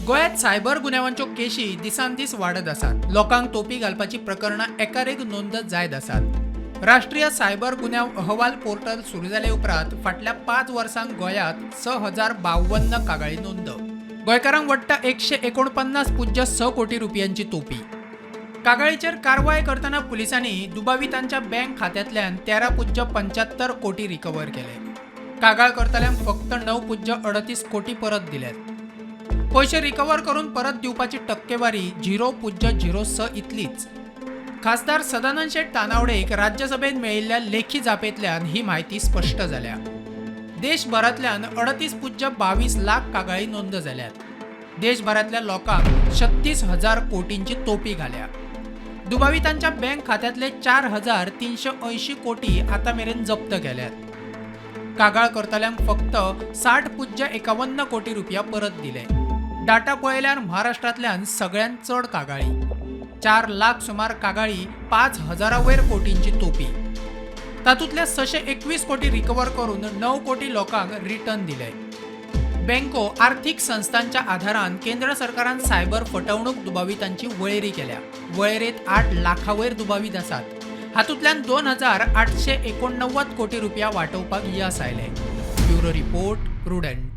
गोंयांत सायबर गुन्यांवांच्यो केशी दिसान दीस वाडत आसात. लोकांक तोपी घालपाची प्रकरणां एकार एक नोंद जायत आसात. राष्ट्रीय सायबर गुन्यांव अहवाल पोर्टल सुरू जाले उपरांत फाटल्या 5 वर्सांक गोंयांत 6052 कागाळी नोंद. गोंयकारांक वट्ट 149.6 कोटी रुपयांची तोपी. कागाळीचेर कारवाय करतना पुलिसांनी दुबावितांच्या बँक खात्यांतल्यान 13.75 कोटी रिकवर केले. कागाळ करतल्यांक फक्त 9.38 कोटी परत दिल्यात. पयशे रिकवर करून परत दिवपाची टक्केवारी 0.06 इतलीच. खासदार सदानंद शेट तानावडेक राज्यसभेत मेळिल्ल्या लेखी जापेंतल्यान ही म्हायती स्पश्ट जाल्या. देशभरांतल्यान 38.22 लाख कागाळी नोंद जाल्यात. देशभरांतल्या लोकांक 36,000 कोटींची तोपी घाल्या. दुबावितांच्या बँक खात्यांतले 4380 कोटी आतां मेरेन जप्त केल्यात. कागाळ करतल्यांक फक्त 60.51 कोटी रुपया परत दिले. डाटा पळयल्यार महाराष्ट्रांतल्यान सगळ्यांत चड कागाळी, 4 लाख सुमार कागाळी, 5000 वयर कोटींची तोपी. तातूंतले 621 कोटी रिकवर करून 9 कोटी लोकांक रिटर्न दिले. बँको, आर्थिक संस्थांच्या आधारान केंद्र सरकारान सायबर फटवणूक दुबावितांची वळेरी केल्या. वळेरेंत 8 लाखां वयर दुबावीत आसात. हातूंतल्यान 2889 कोटी रुपया वाटोवपाक येस आयलें. Bureau report, Prudent.